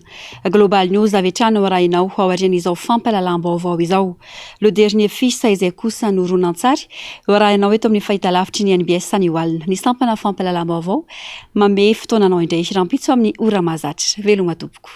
Global News avy hatrany no arahinao aorian'izao fampahalalam-baovao izao. Le Dernier Fils izay kosa no horonantsary ho arahinao eto amin'ny fahitalavitry ny NBS anio alina. Ny sampana fampahalalam-baovao mamehy fotoana anao indray rahampitso amin'ny ora mahazatra. Veloma tompoko.